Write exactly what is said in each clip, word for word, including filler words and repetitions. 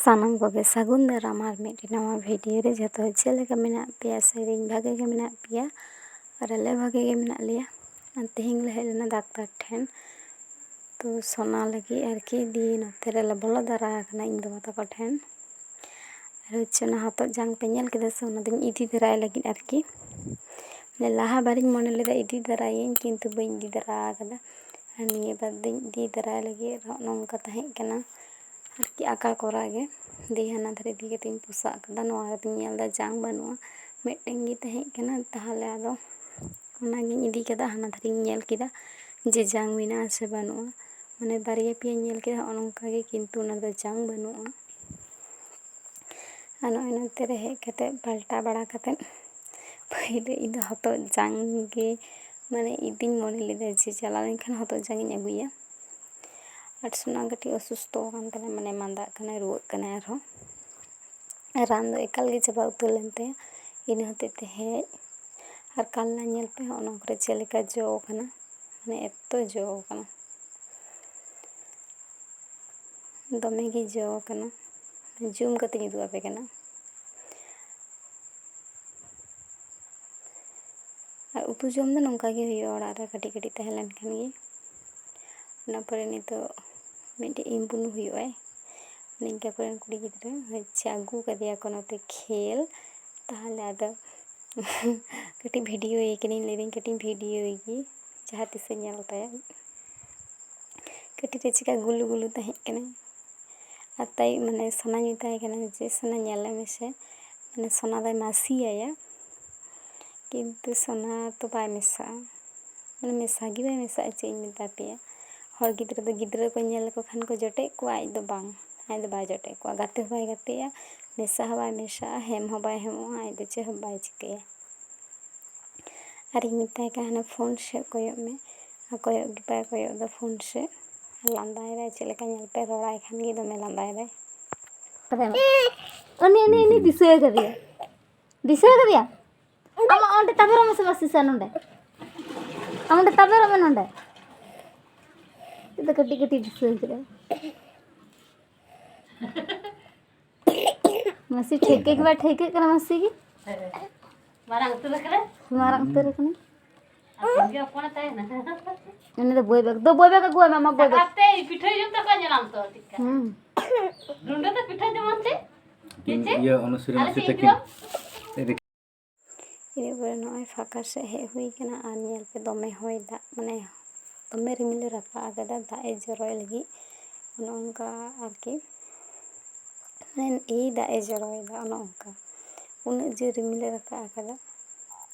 ᱥᱟᱱᱟᱢ ᱠᱚᱜᱮ ᱥᱟᱹᱜᱩᱱ ᱫᱟᱨᱟᱢ ᱟᱨ ᱢᱤᱫᱴᱮᱱ ᱱᱟᱣᱟ ᱵᱷᱤᱰᱤᱭᱳ ᱨᱮ᱾ ᱡᱚᱛᱚ ᱦᱚᱲ ᱪᱮᱫ ᱞᱮᱠᱟ ᱢᱮᱱᱟᱜ ᱯᱮᱭᱟ? ᱥᱮᱨᱮᱧ ᱵᱷᱟᱜᱮ ᱜᱮ ᱢᱮᱱᱟᱜ ᱯᱮᱭᱟ ᱟᱨ ᱟᱞᱮ ᱵᱷᱟᱜᱮ ᱜᱮ ᱢᱮᱱᱟᱜ ᱞᱮᱭᱟ᱾ ᱟᱨ ᱛᱮᱦᱮᱧ ᱞᱮ ᱦᱮᱡ ᱞᱮᱱᱟ ᱰᱟᱠᱛᱟᱨ ᱴᱷᱮᱱ, ᱛᱚ ᱥᱚᱱᱟ ᱞᱟᱹᱜᱤᱫ ᱟᱨᱠᱤ᱾ ᱫᱤᱭᱮ ᱱᱚᱛᱮ ᱨᱮᱞᱮ ᱵᱚᱞᱚ ᱫᱟᱨᱟ ᱟᱠᱟᱱᱟ ᱤᱧ ᱵᱟᱵᱟ ᱛᱟᱠᱚ ᱴᱷᱮᱱ᱾ ᱟᱨ ᱦᱚᱪᱪᱷᱮ ᱚᱱᱟ ᱦᱚᱛᱚᱫ ᱡᱟᱝ ᱯᱮ ᱧᱮᱞ ᱠᱮᱫᱟ ᱥᱮ, ᱚᱱᱟ ᱫᱚᱧ ᱤᱫᱤ ᱫᱟᱨᱟᱭ ᱞᱟᱹᱜᱤᱫ ᱟᱨᱠᱤ᱾ ᱞᱟᱦᱟ ᱵᱟᱨᱤᱧ ᱢᱚᱱᱮ ᱞᱮᱫᱟ ᱤᱫᱤ ᱫᱟᱨᱟᱭᱟᱹᱧ, ᱠᱤᱱᱛᱩ ᱵᱟᱹᱧ ᱤᱫᱤ ᱫᱟᱨᱟ ᱟᱠᱟᱫᱟ᱾ ᱟᱨ ᱱᱤᱭᱟᱹ ᱵᱟᱨ ᱫᱚᱧ ᱤᱫᱤ ᱫᱟᱨᱟᱭ ᱞᱟᱹᱜᱤᱫ᱾ ᱱᱚᱜᱼᱚ ᱱᱚᱝᱠᱟ ᱛᱟᱦᱮᱸ ᱠᱟᱱᱟ ᱟᱨᱠᱤ, ᱟᱠᱟ ᱠᱚᱨᱟ ᱜᱮ᱾ ᱫᱤᱭᱮ ᱦᱟᱱᱟ ᱫᱷᱟᱨᱮ ᱤᱫᱤ ᱠᱟᱛᱮᱧ ᱯᱚᱥᱟᱜ ᱠᱟᱫᱟ᱾ ᱱᱚᱣᱟ ᱨᱮᱫᱚᱧ ᱧᱮᱞ ᱮᱫᱟ ᱡᱟᱝ ᱵᱟᱹᱱᱩᱜᱼᱟ, ᱢᱤᱫᱴᱮᱱ ᱜᱮ ᱛᱟᱦᱮᱸ ᱠᱟᱱᱟ᱾ ᱛᱟᱦᱚᱞᱮ ᱟᱫᱚ ᱚᱱᱟᱜᱤᱧ ᱤᱫᱤ ᱠᱟᱫᱟ᱾ ᱦᱟᱱᱟ ᱫᱷᱟᱨᱮᱧ ᱧᱮᱞ ᱠᱮᱫᱟ ᱡᱮ ᱡᱟᱝ ᱢᱮᱱᱟᱜᱼᱟ ᱥᱮ ᱵᱟᱹᱱᱩᱜᱼᱟ, ᱢᱟᱱᱮ ᱵᱟᱨᱭᱟ ᱯᱮᱭᱟᱧ ᱧᱮᱞ ᱠᱮᱫᱟ ᱦᱚᱸᱜᱼᱚ ᱱᱚᱝᱠᱟ ᱜᱮ, ᱠᱤᱱᱛᱩ ᱚᱱᱟ ᱨᱮᱫᱚ ᱡᱟᱝ ᱵᱟᱹᱱᱩᱜᱼᱟ᱾ ᱟᱨ ᱱᱚᱜᱼᱚᱭ ᱱᱚᱛᱮ ᱨᱮ ᱦᱮᱡ ᱠᱟᱛᱮ ᱯᱟᱞᱴᱟᱣ ᱵᱟᱲᱟ ᱠᱟᱛᱮ ᱯᱟᱹᱦᱤᱞ ᱤᱧ ᱫᱚ ᱦᱚᱛᱚᱫ ᱡᱟᱝ ᱜᱮ, ᱢᱟᱱᱮ ᱤᱫᱤᱧ ᱢᱚᱱᱮ ᱞᱮᱫᱟ ᱡᱮ ᱪᱟᱞᱟᱣ ᱞᱮᱱᱠᱷᱟᱱ ᱦᱚᱛᱚᱫ ᱡᱟᱝ ᱤᱧ ᱟᱹᱜᱩᱭᱟ᱾ ᱟᱨ ᱥᱳᱱᱟ ᱠᱟᱹᱴᱤᱡ ᱚᱥᱩᱥᱛᱷᱚ ᱟᱠᱟᱱ ᱛᱟᱞᱮ, ᱢᱟᱱᱮ ᱢᱟᱸᱫᱟᱜ ᱠᱟᱱᱟᱭ, ᱨᱩᱣᱟᱹᱜ ᱠᱟᱱᱟᱭ ᱟᱨᱦᱚᱸ᱾ ᱨᱟᱱ ᱫᱚ ᱮᱠᱟᱞ ᱜᱮ ᱪᱟᱵᱟ ᱩᱛᱟᱹᱨ ᱞᱮᱱ ᱛᱟᱭᱟ᱾ ᱤᱱᱟᱹ ᱦᱚᱛᱮᱡ ᱛᱮ ᱦᱮᱡ᱾ ᱟᱨ ᱠᱟᱞᱞᱟ ᱧᱮᱞ ᱯᱮ, ᱦᱚᱸᱜᱼᱚ ᱱᱚᱣᱟ ᱠᱚᱨᱮ ᱪᱮᱫ ᱞᱮᱠᱟ ᱡᱚ ᱠᱟᱱᱟ, ᱢᱟᱱᱮ ᱮᱛᱚ ᱡᱚ ᱠᱟᱱᱟ, ᱫᱚᱢᱮ ᱜᱮ ᱡᱚ ᱠᱟᱱᱟ᱾ ᱡᱩᱢ ᱠᱟᱛᱮᱧ ᱩᱫᱩᱜ ᱟᱯᱮ ᱠᱟᱱᱟ᱾ ᱟᱨ ᱩᱛᱩ ᱡᱚᱢ ᱫᱚ ᱱᱚᱝᱠᱟ ᱜᱮ ᱦᱩᱭᱩᱜᱼᱟ, ᱚᱲᱟᱜ ᱨᱮ ᱠᱟᱹᱴᱤᱡ ᱠᱟᱹᱴᱤᱡ ᱛᱟᱦᱮᱸ ᱞᱮᱱᱠᱷᱟᱱ ᱜᱮ᱾ ᱚᱱᱟ ᱯᱚᱨᱮ ᱱᱤᱛᱚᱜ ᱢᱤᱫᱴᱤᱡ ᱤᱢᱵᱩᱱᱩ ᱦᱩᱭᱩᱜᱼᱟᱭ, ᱱᱤᱝᱠᱟᱹ ᱠᱚᱨᱮᱱ ᱠᱩᱲᱤ ᱜᱤᱫᱽᱨᱟᱹ ᱦᱚᱪᱪᱷᱮ ᱟᱹᱜᱩ ᱠᱟᱫᱮᱭᱟ ᱠᱚ ᱱᱚᱛᱮ ᱠᱷᱮᱞ᱾ ᱛᱟᱦᱚᱞᱮ ᱟᱫᱚ ᱠᱟᱹᱴᱤᱡ ᱵᱷᱤᱰᱤᱭᱳᱭᱮ ᱠᱟᱹᱱᱟᱹᱧ, ᱞᱟᱹᱭᱫᱟᱹᱧ ᱠᱟᱹᱴᱤᱡ ᱵᱷᱤᱰᱤᱭᱳᱭ ᱜᱮ, ᱡᱟᱦᱟᱸ ᱛᱤᱥᱮ ᱧᱮᱞ ᱛᱟᱭᱟ᱾ ᱠᱟᱹᱴᱤᱡ ᱨᱮ ᱪᱮᱠᱟ ᱜᱩᱞᱩ ᱜᱩᱞᱩ ᱛᱟᱦᱮᱸ ᱠᱟᱱᱟᱭ᱾ ᱟᱨ ᱛᱟᱭ ᱢᱟᱱᱮ ᱥᱚᱱᱟᱧ ᱢᱮᱛᱟᱭ ᱠᱟᱱᱟ ᱡᱮ, "ᱥᱚᱱᱟ, ᱧᱮᱞ ᱢᱮᱥᱮ", ᱢᱟᱱᱮ ᱥᱚᱱᱟ ᱫᱚᱭ ᱢᱟᱹᱥᱤᱭᱟᱭᱟ, ᱠᱤᱱᱛᱩ ᱥᱚᱱᱟ ᱛᱚ ᱵᱟᱭ ᱢᱮᱥᱟᱜᱼᱟ, ᱢᱟᱱᱮ ᱢᱮᱥᱟ ᱜᱮ ᱵᱟᱭ ᱢᱮᱥᱟᱜᱼᱟ᱾ ᱪᱮᱫ ᱤᱧ ᱢᱮᱛᱟ ᱯᱮᱭᱟ, ᱦᱚᱲ ᱜᱤᱫᱽᱨᱟᱹ ᱫᱚ ᱜᱤᱫᱽᱨᱟᱹ ᱠᱚ ᱧᱮᱞ ᱞᱮᱠᱚ ᱠᱷᱟᱱ ᱠᱚ ᱡᱚᱴᱮᱫ ᱠᱚᱣᱟ, ᱟᱡ ᱫᱚ ᱵᱟᱝ, ᱟᱡ ᱫᱚ ᱵᱟᱭ ᱡᱚᱴᱮᱫ ᱠᱚᱣᱟ, ᱜᱟᱛᱮ ᱦᱚᱸ ᱵᱟᱭ ᱜᱟᱛᱮᱜᱼᱟ, ᱢᱮᱥᱟ ᱦᱚᱸ ᱵᱟᱭ ᱢᱮᱥᱟᱜᱼᱟ, ᱦᱮᱢ ᱦᱚᱸ ᱵᱟᱭ ᱦᱮᱢᱚᱜᱼᱟ, ᱟᱡ ᱫᱚ ᱪᱮᱫ ᱦᱚᱸ ᱵᱟᱭ ᱪᱤᱠᱟᱹᱭᱟ᱾ ᱟᱨᱤᱧ ᱢᱮᱛᱟᱭ ᱠᱟᱱᱟ, "ᱦᱟᱱᱟ ᱯᱷᱳᱱ ᱥᱮᱫ ᱠᱚᱭᱚᱜ ᱢᱮ", ᱟᱨ ᱠᱚᱭᱚᱜ ᱜᱮ ᱵᱟᱭ ᱠᱚᱭᱚᱜ ᱮᱫᱟ ᱯᱷᱳᱱ ᱥᱮᱫ᱾ ᱞᱟᱸᱫᱟᱭᱮᱫᱟᱭ ᱪᱮᱫ ᱞᱮᱠᱟ, ᱧᱮᱞ ᱯᱮ, ᱨᱚᱲᱟᱭ ᱠᱷᱟᱱ ᱜᱮ ᱫᱚᱢᱮ ᱞᱟᱸᱫᱟᱭᱮᱫᱟᱭ᱾ ᱩᱱᱤ, ᱩᱱᱤ, ᱩᱱᱤ ᱫᱤᱥᱟᱹ ᱠᱟᱫᱮᱭᱟ, ᱫᱤᱥᱟᱹ ᱠᱟᱫᱮᱭᱟ᱾ ᱟᱢ ᱚᱸᱰᱮ ᱛᱟᱵᱮᱨᱚᱜ ᱢᱮᱥᱮ ᱵᱟᱥ ᱥᱤᱥᱟ ᱱᱚᱸᱰᱮ᱾ ᱟᱢ ᱚᱸᱰᱮ ᱛᱟᱵᱮᱨᱚᱜ ᱢᱮ ᱱᱚᱸᱰᱮ᱾ ᱪᱮᱫ ᱫᱚ ᱠᱟᱹᱴᱤᱡ ᱠᱟᱹᱴᱤᱡ ᱫᱤᱥᱟᱹ ᱠᱮᱫᱟ᱾ ᱢᱟᱹᱥᱤ ᱴᱷᱟᱹᱣᱠᱟᱹ ᱜᱮ ᱵᱟᱭ ᱴᱷᱟᱹᱣᱠᱟᱹᱜ ᱠᱟᱱᱟ ᱢᱟᱹᱥᱤ ᱜᱮ᱾ ᱢᱟᱨᱟᱝ ᱩᱛᱟᱹᱨ ᱟᱠᱟᱱᱟ᱾ ᱢᱟᱨᱟᱝ ᱩᱛᱟᱹᱨ ᱟᱠᱟᱱᱟ᱾ ᱟᱨ ᱜᱮ ᱦᱚᱯᱚᱱᱮ ᱛᱟᱦᱮᱱᱟ᱾ ᱩᱱᱤ ᱫᱚ ᱵᱳᱭ ᱵᱮᱜᱽ ᱫᱚ, ᱵᱳᱭ ᱵᱮᱜᱽ ᱟᱹᱜᱩᱣᱟᱭ ᱢᱮ, ᱟᱢᱟᱜ ᱵᱳᱭ ᱵᱮᱜᱽ᱾ ᱥᱟᱠᱨᱟᱛ ᱛᱮ ᱯᱤᱴᱷᱟᱹ ᱡᱚᱢ ᱛᱟᱠᱚ ᱧᱮᱞᱟᱢ ᱛᱚ ᱪᱮᱫᱠᱟ᱾ ᱦᱩᱸ᱾ ᱨᱩᱸᱰᱟᱹ ᱫᱚ ᱯᱤᱴᱷᱟᱹ ᱡᱮᱢᱚᱱ ᱪᱮᱫ? ᱠᱤᱱ ᱪᱮᱫ? ᱤᱭᱟᱹ ᱚᱱᱩᱥᱨᱤ ᱟᱞᱮ ᱢᱟᱹᱥᱤ ᱥᱮᱫ ᱛᱟᱹᱠᱤᱱ᱾ ᱤᱫᱤ ᱫᱚ᱾ ᱤᱱᱟᱹ ᱯᱚᱨᱮ ᱱᱚᱜᱼᱚᱭ ᱯᱷᱟᱸᱠᱟ ᱥᱮᱫ ᱦᱮᱡ ᱦᱩᱭ ᱠᱟᱱᱟ ᱟᱨ ᱧᱮᱞ ᱯᱮ ᱫᱚᱢᱮ ᱦᱚᱭ ᱫᱟᱜ, ᱢᱟᱱᱮ ᱫᱚᱢᱮ ᱨᱤᱢᱤᱞᱮ ᱨᱟᱠᱟᱵ ᱟᱠᱟᱫᱟ, ᱫᱟᱜ ᱮ ᱡᱚᱨᱚᱭ ᱞᱟᱹᱜᱤᱫ ᱚᱱᱮ ᱚᱱᱠᱟ ᱟᱨᱠᱤ, ᱢᱟᱱᱮ ᱮᱭ ᱫᱟᱜ ᱮ ᱡᱚᱨᱚᱭᱮᱫᱟ ᱚᱱᱮ ᱚᱱᱠᱟ, ᱩᱱᱟᱹᱜ ᱡᱳᱨ ᱨᱤᱢᱤᱞᱮ ᱨᱟᱠᱟᱵ ᱟᱠᱟᱫᱟ᱾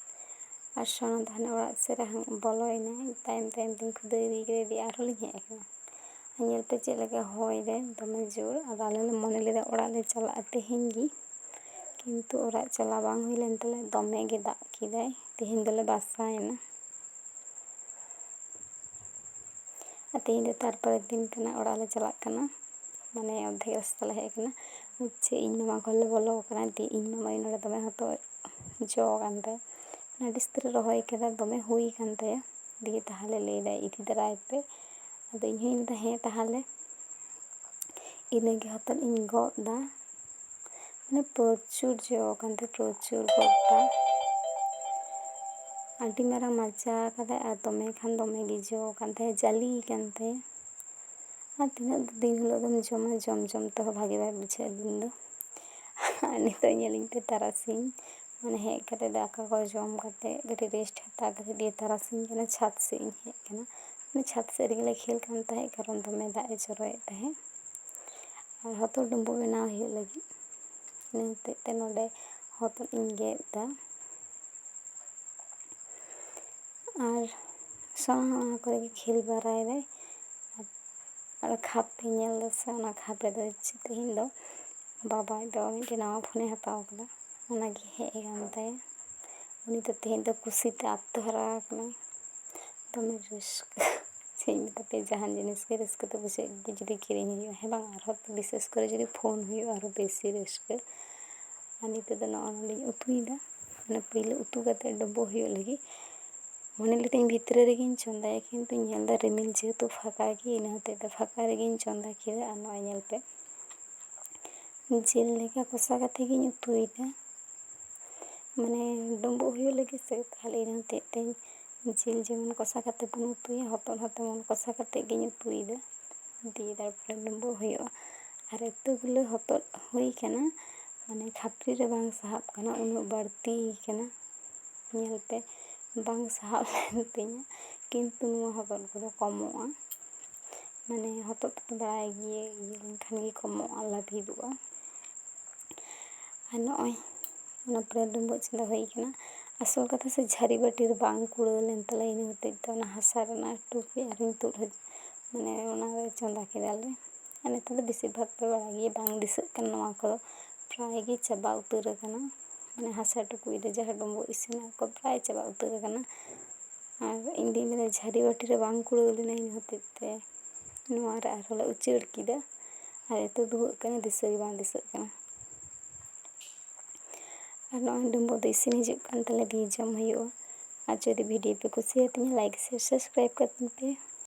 ᱟᱨ ᱥᱚᱱᱟ ᱫᱚ ᱦᱟᱱᱮ ᱚᱲᱟᱜ ᱥᱮᱫ ᱨᱮ ᱦᱟᱸᱜ ᱵᱚᱞᱚᱭᱮᱱᱟᱭ, ᱛᱟᱭᱚᱢ ᱛᱟᱭᱚᱢ ᱛᱤᱧ ᱠᱷᱩᱫᱟᱹᱣ ᱤᱫᱤ ᱠᱮᱫᱮ ᱫᱤᱭᱮ ᱟᱨᱦᱚᱸ ᱞᱤᱧ ᱦᱮᱡ ᱟᱠᱟᱱᱟ᱾ ᱟᱨ ᱧᱮᱞ ᱯᱮ ᱪᱮᱫ ᱞᱮᱠᱟ ᱦᱚᱭ ᱫᱟᱭ ᱫᱚᱢᱮ ᱡᱳᱨ, ᱟᱫᱚ ᱟᱞᱮ ᱞᱮ ᱢᱚᱱᱮ ᱞᱮᱫᱟ ᱚᱲᱟᱜ ᱞᱮ ᱪᱟᱞᱟᱜᱼᱟ ᱛᱮᱦᱮᱧ ᱜᱮ, ᱠᱤᱱᱛᱩ ᱚᱲᱟᱜ ᱪᱟᱞᱟᱣ ᱵᱟᱝ ᱦᱩᱭ ᱞᱮᱱ ᱛᱟᱞᱮᱭᱟ, ᱫᱚᱢᱮ ᱜᱮ ᱫᱟᱜ ᱠᱮᱫᱟᱭ᱾ ᱛᱮᱦᱮᱧ ᱫᱚᱞᱮ ᱵᱟᱥᱟᱭᱮᱱᱟ᱾ ᱟᱨ ᱛᱮᱦᱮᱧ ᱫᱚ ᱛᱟᱨᱯᱚᱨᱮᱨ ᱫᱤᱱ ᱠᱟᱱᱟ, ᱚᱲᱟᱜ ᱞᱮ ᱪᱟᱞᱟᱜ ᱠᱟᱱᱟ, ᱢᱟᱱᱮ ᱚᱨᱫᱷᱮᱠ ᱨᱟᱥᱛᱟ ᱞᱮ ᱦᱮᱡ ᱟᱠᱟᱱᱟ᱾ ᱦᱚᱪᱪᱷᱮ ᱤᱧ ᱢᱟᱢᱟ ᱜᱷᱚᱨ ᱞᱮ ᱵᱚᱞᱚ ᱟᱠᱟᱱᱟ, ᱫᱤᱭᱮ ᱤᱧ ᱢᱟᱢᱟ ᱱᱚᱰᱮ ᱫᱚᱢᱮ ᱦᱚᱛᱚᱫ ᱡᱚ ᱟᱠᱟᱱ ᱛᱟᱭᱟ, ᱟᱹᱰᱤ ᱩᱥᱛᱟᱹᱨ ᱨᱚᱦᱚᱭ ᱠᱟᱫᱟ, ᱫᱚᱢᱮ ᱦᱩᱭ ᱟᱠᱟᱱ ᱛᱟᱭᱟ᱾ ᱫᱤᱭᱮ ᱛᱟᱦᱚᱞᱮ ᱞᱟᱹᱭᱫᱟᱭ ᱤᱫᱤ ᱛᱟᱨᱟᱭ ᱯᱮ, ᱟᱫᱚ ᱤᱧ ᱦᱚᱸᱧ ᱞᱟᱹᱭᱫᱟ ᱦᱮᱸ ᱛᱟᱦᱚᱞᱮ᱾ ᱤᱱᱟᱹᱜᱮ ᱦᱚᱛᱚᱫ ᱤᱧ ᱜᱚᱫ ᱫᱟ, ᱢᱟᱱᱮ ᱯᱨᱚᱪᱩᱨ ᱡᱚ ᱟᱠᱟᱱ ᱛᱟᱭᱟ, ᱯᱨᱚᱪᱩᱨ ᱜᱚᱫ ᱫᱟ᱾ ᱟᱹᱰᱤ ᱢᱟᱨᱟᱝ ᱢᱟᱪᱟ ᱠᱟᱫᱟᱭ ᱟᱨ ᱫᱚᱢᱮ ᱠᱷᱟᱱ ᱫᱚᱢᱮ ᱜᱮ ᱡᱚ ᱟᱠᱟᱱ ᱛᱟᱭᱟ, ᱡᱟᱹᱞᱤ ᱟᱠᱟᱱ ᱛᱟᱭᱟ᱾ ᱟᱨ ᱛᱤᱱᱟᱹᱜ ᱫᱤᱱ ᱦᱤᱞᱳᱜ ᱫᱚᱢ ᱡᱚᱢᱟ, ᱡᱚᱢ ᱡᱚᱢ ᱛᱮᱦᱚᱸ ᱵᱷᱟᱜᱮ ᱵᱟᱭ ᱵᱩᱡᱷᱟᱹᱜᱼᱟ ᱫᱤᱱ ᱫᱚ᱾ ᱟᱨ ᱱᱤᱛᱚᱜ ᱧᱮᱞᱤᱧ ᱯᱮ ᱛᱟᱨᱟᱥᱤᱧ, ᱢᱟᱱᱮ ᱦᱮᱡ ᱠᱟᱛᱮ ᱫᱟᱠᱟ ᱠᱚ ᱡᱚᱢ ᱠᱟᱛᱮ ᱠᱟᱹᱴᱤᱡ ᱨᱮᱥᱴ ᱦᱟᱛᱟᱣ ᱠᱟᱛᱮ ᱫᱤᱭᱮ ᱛᱟᱨᱟᱥᱤᱧ ᱠᱟᱱᱟ, ᱪᱷᱟᱫᱽ ᱥᱮᱫ ᱤᱧ ᱦᱮᱡ ᱠᱟᱱᱟ᱾ ᱢᱟᱱᱮ ᱪᱷᱟᱫᱽ ᱥᱮᱫ ᱨᱮᱜᱮ ᱞᱮ ᱠᱷᱮᱞ ᱠᱟᱱ ᱛᱟᱦᱮᱸᱫ, ᱠᱟᱨᱚᱱ ᱫᱚᱢᱮ ᱫᱟᱜ ᱮ ᱡᱚᱨᱚᱭᱮᱫ ᱛᱟᱦᱮᱸᱫ᱾ ᱟᱨ ᱦᱚᱛᱚᱫ ᱰᱩᱸᱵᱩᱜ ᱵᱮᱱᱟᱣ ᱦᱩᱭᱩᱜ ᱞᱟᱹᱜᱤᱫ, ᱤᱱᱟᱹ ᱦᱚᱛᱮᱡ ᱛᱮ ᱱᱚᱰᱮ ᱦᱚᱛᱚᱫ ᱤᱧ ᱜᱮᱫ ᱮᱫᱟ᱾ ᱟᱨ ᱥᱚᱱᱟ ᱦᱚᱸ ᱚᱱᱟ ᱠᱚᱨᱮ ᱜᱮ ᱠᱷᱮᱞ ᱵᱟᱲᱟᱭᱮᱫᱟᱭ᱾ ᱟᱨ ᱠᱷᱟᱯ ᱯᱮ ᱧᱮᱞ ᱫᱟ ᱥᱮ, ᱚᱱᱟ ᱠᱷᱟᱯ ᱨᱮᱫᱚ ᱪᱮᱫ ᱛᱮᱦᱮᱧ ᱫᱚ ᱵᱟᱵᱟ ᱟᱡ ᱵᱟᱵᱟ ᱢᱤᱫᱴᱮᱱ ᱱᱟᱣᱟ ᱯᱷᱳᱱᱮ ᱦᱟᱛᱟᱣ ᱠᱟᱫᱟ, ᱚᱱᱟᱜᱮ ᱦᱮᱡ ᱟᱠᱟᱱ ᱛᱟᱭᱟ᱾ ᱩᱱᱤ ᱫᱚ ᱛᱮᱦᱮᱧ ᱫᱚ ᱠᱩᱥᱤᱛᱮ ᱟᱛᱛᱚ ᱦᱟᱨᱟ ᱟᱠᱟᱱᱟᱭ, ᱫᱚᱢᱮ ᱨᱟᱹᱥᱠᱟᱹ᱾ ᱪᱮᱫ ᱤᱧ ᱢᱮᱛᱟ ᱯᱮᱭᱟ, ᱡᱟᱦᱟᱱ ᱡᱤᱱᱤᱥ ᱜᱮ ᱨᱟᱹᱥᱠᱟᱹ ᱫᱚ ᱵᱩᱡᱷᱟᱹᱜ ᱜᱮ ᱡᱩᱫᱤ ᱠᱤᱨᱤᱧ ᱦᱩᱭᱩᱜᱼᱟ, ᱦᱮᱸ ᱵᱟᱝ? ᱟᱨᱦᱚᱸ ᱵᱤᱥᱮᱥ ᱠᱚᱨᱮ ᱡᱩᱫᱤ ᱯᱷᱳᱱ ᱦᱩᱭᱩᱜᱼᱟ, ᱟᱨᱦᱚᱸ ᱵᱮᱥᱤ ᱨᱟᱹᱥᱠᱟᱹ᱾ ᱟᱨ ᱱᱤᱛᱚᱜ ᱫᱚ ᱱᱚᱜᱼᱚᱭ ᱱᱚᱸᱰᱮᱧ ᱩᱛᱩᱭᱮᱫᱟ, ᱢᱟᱱᱮ ᱯᱳᱭᱞᱳ ᱩᱛᱩ ᱠᱟᱛᱮ ᱰᱚᱵᱚᱜ ᱦᱩᱭᱩᱜ ᱞᱟᱹᱜᱤᱫ᱾ ᱢᱚᱱᱮ ᱞᱤᱫᱟᱹᱧ ᱵᱷᱤᱛᱨᱤ ᱨᱮᱜᱮᱧ ᱪᱚᱸᱫᱟᱭᱟ, ᱠᱤᱱᱛᱩᱧ ᱧᱮᱞ ᱮᱫᱟ ᱨᱤᱢᱤᱞ ᱡᱮᱦᱮᱛᱩ ᱯᱷᱟᱸᱠᱟ ᱜᱮ, ᱤᱱᱟᱹ ᱦᱚᱛᱮᱡ ᱛᱮ ᱯᱷᱟᱸᱠᱟ ᱨᱮᱜᱮᱧ ᱪᱚᱸᱫᱟ ᱠᱮᱫᱟ᱾ ᱟᱨ ᱱᱚᱜᱼᱚᱭ ᱧᱮᱞ ᱯᱮ, ᱡᱤᱞ ᱞᱮᱠᱟ ᱠᱚᱥᱟ ᱠᱟᱛᱮ ᱜᱤᱧ ᱩᱛᱩᱭᱮᱫᱟ᱾ ᱢᱟᱱᱮ ᱰᱩᱸᱵᱩᱜ ᱦᱩᱭᱩᱜ ᱞᱟᱹᱜᱤᱫ ᱥᱮ, ᱛᱟᱦᱞᱮ ᱤᱱᱟᱹ ᱦᱚᱛᱮᱡ ᱛᱮ ᱡᱤᱞ ᱡᱮᱢᱚᱱ ᱠᱚᱥᱟ ᱠᱟᱛᱮ ᱵᱚᱱ ᱩᱛᱩᱭᱟ, ᱦᱚᱛᱚᱫ ᱦᱚᱸ ᱛᱮᱢᱚᱱ ᱠᱚᱥᱟ ᱠᱟᱛᱮ ᱜᱤᱧ ᱩᱛᱩᱭᱮᱫᱟ᱾ ᱫᱤᱭᱮ ᱛᱟᱨᱯᱚᱨᱮ ᱰᱩᱸᱵᱩᱜ ᱦᱩᱭᱩᱜᱼᱟ᱾ ᱟᱨ ᱮᱛᱚ ᱜᱩᱞᱟᱹ ᱦᱚᱛᱚᱫ ᱦᱩᱭ ᱠᱟᱱᱟ, ᱢᱟᱱᱮ ᱠᱷᱟᱯᱨᱤ ᱨᱮ ᱵᱟᱝ ᱥᱟᱦᱟᱵ ᱠᱟᱱᱟ, ᱩᱱᱟᱹᱜ ᱵᱟᱹᱲᱛᱤ ᱠᱟᱱᱟ᱾ ᱧᱮᱞ ᱯᱮ, ᱵᱟᱝ ᱥᱟᱦᱟᱵ ᱞᱮᱱ ᱛᱤᱧᱟᱹ, ᱠᱤᱱᱛᱩ ᱱᱚᱣᱟ ᱦᱚᱛᱚᱫ ᱠᱚᱫᱚ ᱠᱚᱢᱚᱜᱼᱟ᱾ ᱢᱟᱱᱮ ᱦᱚᱛᱚᱫ ᱫᱚ ᱵᱟᱲᱟᱭ ᱜᱮ, ᱤᱭᱟᱹ ᱞᱮᱱᱠᱷᱟᱱ ᱜᱮ ᱠᱚᱢᱚᱜᱼᱟ, ᱞᱟᱹᱵᱤᱫᱚᱜᱼᱟ᱾ ᱟᱨ ᱱᱚᱜᱼᱚᱭ ᱚᱱᱟ ᱯᱚᱨᱮ ᱰᱩᱸᱵᱩᱜ ᱪᱚᱸᱫᱟ ᱦᱩᱭ ᱠᱟᱱᱟ᱾ ᱟᱥᱚᱞ ᱠᱟᱛᱷᱟ ᱥᱮ ᱡᱷᱟᱹᱨᱤ ᱵᱟᱹᱴᱤ ᱨᱮ ᱵᱟᱝ ᱠᱩᱲᱟᱹᱣ ᱞᱮᱱ ᱛᱟᱞᱮᱭᱟ, ᱤᱱᱟᱹ ᱦᱚᱛᱮᱡ ᱛᱮ ᱚᱱᱟ ᱦᱟᱥᱟ ᱨᱮᱱᱟᱜ ᱴᱩᱠᱩᱡ ᱟᱨᱤᱧ ᱛᱩᱫ ᱦᱚᱪᱚ, ᱢᱟᱱᱮ ᱚᱱᱟ ᱨᱮ ᱪᱚᱸᱫᱟ ᱠᱮᱫᱟᱞᱮ᱾ ᱟᱨ ᱱᱮᱛᱟᱨ ᱫᱚ ᱵᱮᱥᱤᱨ ᱵᱷᱟᱜᱽ ᱯᱮ ᱵᱟᱲᱟᱭ ᱜᱮᱭᱟ, ᱵᱟᱝ ᱫᱤᱥᱟᱹᱜ ᱠᱟᱱᱟ ᱱᱚᱣᱟ ᱠᱚᱫᱚ, ᱯᱨᱟᱭ ᱜᱮ ᱪᱟᱵᱟ ᱩᱛᱟᱹᱨ ᱟᱠᱟᱱᱟ᱾ ᱢᱟᱱᱮ ᱦᱟᱥᱟ ᱴᱩᱠᱩᱡ ᱨᱮ ᱡᱟᱦᱟᱸ ᱰᱩᱸᱵᱩᱜ ᱤᱥᱤᱱᱟᱜ ᱠᱚ ᱯᱨᱟᱭ ᱪᱟᱵᱟ ᱩᱛᱟᱹᱨ ᱟᱠᱟᱱᱟ᱾ ᱟᱨ ᱤᱧ ᱫᱩᱧ ᱢᱮᱱᱟ ᱡᱷᱟᱹᱨᱤ ᱵᱟᱹᱴᱤ ᱨᱮ ᱵᱟᱝ ᱠᱩᱲᱟᱹᱣ ᱞᱮᱱᱟ, ᱤᱱᱟᱹ ᱦᱚᱛᱮᱡ ᱛᱮ ᱱᱚᱣᱟ ᱨᱮ ᱟᱨᱦᱚᱸ ᱞᱮ ᱩᱪᱟᱹᱲ ᱠᱮᱫᱟ᱾ ᱟᱨ ᱮᱛᱚ ᱫᱩᱦᱟᱹᱜ ᱠᱟᱱᱟ, ᱫᱤᱥᱟᱹ ᱜᱮ ᱵᱟᱝ ᱫᱤᱥᱟᱹᱜ ᱠᱟᱱᱟ᱾ ᱟᱨ ᱱᱚᱜᱼᱚᱭ ᱰᱩᱸᱵᱩᱜ ᱫᱚ ᱤᱥᱤᱱ ᱦᱤᱡᱩᱜ ᱠᱟᱱ ᱛᱟᱞᱮ, ᱫᱤᱭᱮ ᱡᱚᱢ ᱦᱩᱭᱩᱜᱼᱟ᱾ ᱟᱨ ᱡᱩᱫᱤ ᱵᱷᱤᱰᱤᱭᱳ ᱯᱮ ᱠᱩᱥᱤᱭᱟᱛᱤᱧᱟ, ᱞᱟᱭᱤᱠ, ᱥᱮᱭᱟᱨ, ᱥᱟᱵᱥᱠᱨᱟᱭᱤᱵ ᱠᱟᱹᱛᱤᱧ ᱯᱮ᱾